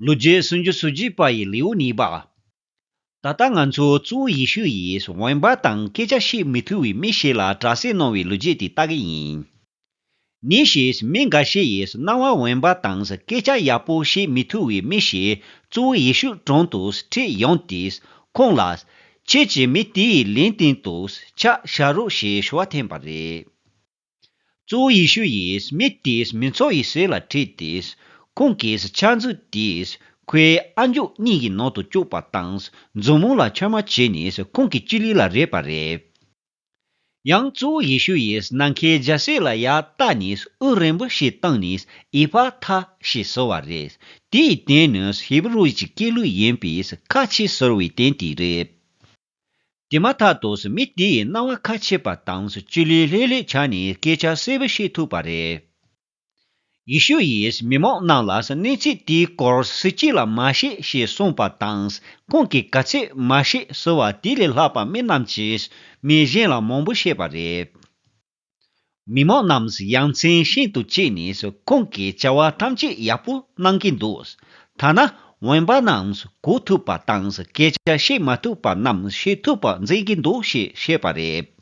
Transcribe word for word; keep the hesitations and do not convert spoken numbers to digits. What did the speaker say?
ལོ་རྒྱུས་སུམ་ཅུ་སོ་བརྒྱད་པ་ཡི་ལེའུ་གཉིས་པ། ད་ལྟ་ང་ཚོ་གཙོ་བོ་ཡེ་ཤུ་ཡིས་དབེན་པ་དང་སྐད་ཆ་བཤད་མི་ཐུབ་པའི་མི་ཞིག་ལ་དྲག་སྐྱེད་གནང་བའི་ལོ་རྒྱུས་དེ་ལྟ་གི་ཡིན། ཉིན་ཞིག་མི་འགའ་ཤས་ཡིས་སྣང་བ་དབེན་པ་དང་སྐད་ཆ་ཡག་པོ་བཤད་མི་ཐུབ་པའི་མི་ཞིག་གཙོ་བོ་ཡེ་ཤུ་དྲུང་དུ་ཁྲིད་ཡོང་སྟེ། ཁོང་ལ། ཁྱེད་ཀྱིས་མི་དེའི་ལུས་སྟེང་དུ་ཕྱག་བཞག་རོགས་ཞེས་ཞུ་བ་འཐེན་པ་རེད། གཙོ་བོ་ཡེ་ཤུ་ཡིས་མི་དེས་མི་ཚོགས་ཡི་ཟུར་ལ་ཁྲིད་དེ། ཁོང་གི་ཕྱག་མཛུབ་དེས་ཁོའི་ཨ་མཆོག་གཉིས་ཀྱི་ནང་དུ་བཅུག་པ་དང་། མཛུབ་མོ་ལ་མཆིལ་མ་བྱས་ནས་ཁོང་གི་སྤྱི་ལུས་ལ་རེག་པ་རེད། ཡང་གཙོ་བོ་ཡེ་ཤུ་ཡིས་ནམ་མཁའི་རྒྱལ་སྲིད་ལ་ཡར་བལྟས་ནས་དབུགས་རིང་པོ་ཞིག་བཏང་ནས་ཨེ་ཕ་ཐ་ཞེས་ཟེར་བ་རེད། དེའི་དོན་ནི་ཧེ་བྷི་རུ་ཡི་སྐད་ལུགས་ཡིན་པས་ཁ་ཕྱེ་ཟེར་བའི་དོན་དེ་རེད། དེ་མ་ཐག་ཏུ་མི་དེ་ཡི་རྣ་བ་ཁ་ཕྱེས་པ་དང་སྤྱི་ལུས་ལྷོད་ལྷོད་ཆགས་ནས་སྐད་ཆ་གསལ་པོ་བཤད་ཐུབ་པ་རེད། ཡེ་ཤུ་ཡིས་མི་མང་རྣམས་ལ་གནས་ཚུལ་དེའི་སྐོར་སུ་གཅིག་ལ་མ་བཤད་ཞེས་གསུངས་པ་དང་། ཁོང་གིས་ག་ཚོད་མ་བཤད་ཟེར་བ་དེ་ལས་ལྷག་པ་མི་རྣམས་ཀྱིས་མི་གཞན་ལ་མང་པོ་བཤད་པ་རེད། མི་མང་རྣམས་ཡ་མཚན་ཤིན་ཏུ་སྐྱེས་ནས་ཁོང་གི་བྱ་བ་ཐམས་ཅད་ཡག་པོ་གནང་གིན་འདུག་ཐ་ན་དབེན་པ་རྣམས་གོ་ཐུབ་པ་དང་སྐད་ཆ་བཤད་མ་ཐུབ་པ་རྣམས་བཤད་ཐུབ་པ་མཛད་ཀྱིན་འདུག་ཞེས་བཤད་པ་རེད།